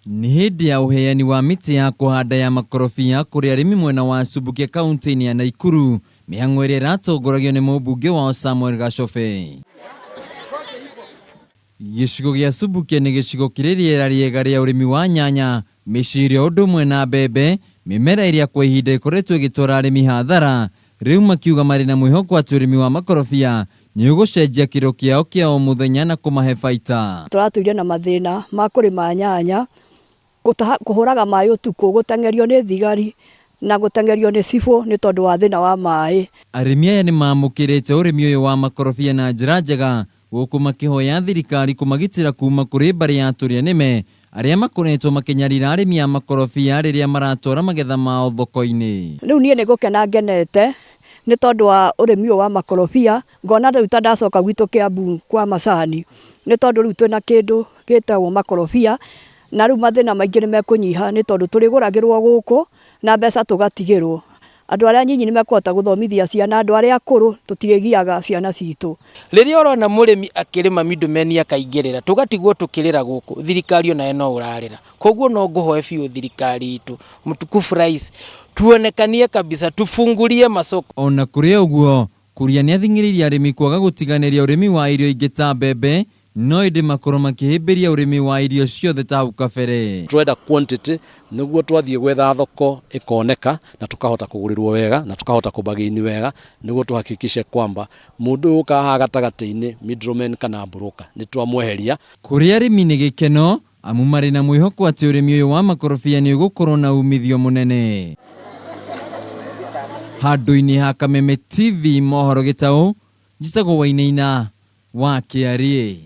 Nĩ hĩndĩ ya ũheani wa mĩtĩ ya kũhanda ya makorobia kũrĩ arĩmi mwena wa Subukia kaunti-inĩ ya Naikuru, mĩhang'o ĩrĩa ĩratongoragio nĩ mũmbunge wao Samuel Gachobe. Gĩcigo gĩa Subukia nĩ gĩcigo kĩrĩ rĩera rĩega rĩa ũrĩmi wa nyanya, mĩciri o ũndũ ũmwe na mbembe, mĩmera ĩrĩa kwa ihinda ĩkoretwo ĩgĩtwara arĩmi hathara, rĩu makiuga marĩ na mwĩhoko atĩ ũrĩmi wa makorobia nĩ ũgũcenjia kĩro kĩao kĩa o mũthenya na kũmahe baita. Tũratũire na mathĩna ma kũrĩma nyanya, kũhũraga maĩ ũtukũ, gũteng'erio nĩ thigari na gũteng'erio nĩ cibũ nĩ tondũ wa thĩna wa maĩ. Arĩmi aya nĩ mamũkĩrĩte ũrĩmi ũyũ wa makorobia na njĩra njega gũkũ makĩhoya thirikari kũmagitĩra kuma kũrĩ mbarĩ ya tũrĩa nĩme arĩa makoretwo makĩnyarira arĩmi a makorobia rĩrĩa maratwara magetha mao thoko-inĩ. Rĩu niĩ nĩ gũkena ngenete nĩ tondũ wa ũrĩmi ũyũ wa makorobia, ngona rĩu ta ndacoka gwitũ Kiambu kwa macani, nĩ tondũ rĩu twĩna kĩndũ gĩtagwo makorobia, na rĩu mathĩna maingĩ nĩ mekũnyiha nĩ tondũ tũrĩgũragĩrwo gũkũ na mbeca tũgatigĩrwo. Andũ arĩa anyinyi nĩ mekũhota gũthomithia ciana, andũ arĩa akũrũ tũtirĩgiaga ciana citũ. Rĩrĩa ũrona mũrĩmi akĩrĩma middleman akaingĩrĩra, tũgatigwo tũkĩrĩra gũkũ, thirikari onayo no ũrarĩra. Koguo no ngũhoe biũ thirikari itũ, mtukufu rais, tuonekanie kabisa, tufungulie masoko. Ona kũrĩ ũguo, Kuria nĩathing'ĩrĩirie arĩmi kwaga gũtiganĩria ũrĩmi wa irio ingĩ ta mbembe no ĩndĩ makorwo makĩhĩmbĩria ũrĩmi wa irio ciothe ta hau kabere. Tũrenda quantity nĩguo twathiĩ gwetha thoko ĩkoneka na tũkahota kũgũrĩrwo wega na tũkahota kũbagaini wega nĩguo tũhakikishe kwamba mũndũ ũyũ ũkaga haha gatagatĩ-inĩ middleman kana broker nĩ twamweheria. Kũrĩ arĩmi nĩ gĩkeno amu marĩ na mwĩhoko atĩ ũrĩmi ũyũ wa makorobia nĩ ũgũkorwo na umithio mũnene. Handũ-inĩ ha Kameme TV mohoro gĩtaũ, njĩtagwo Wainaina wa Kĩariĩ.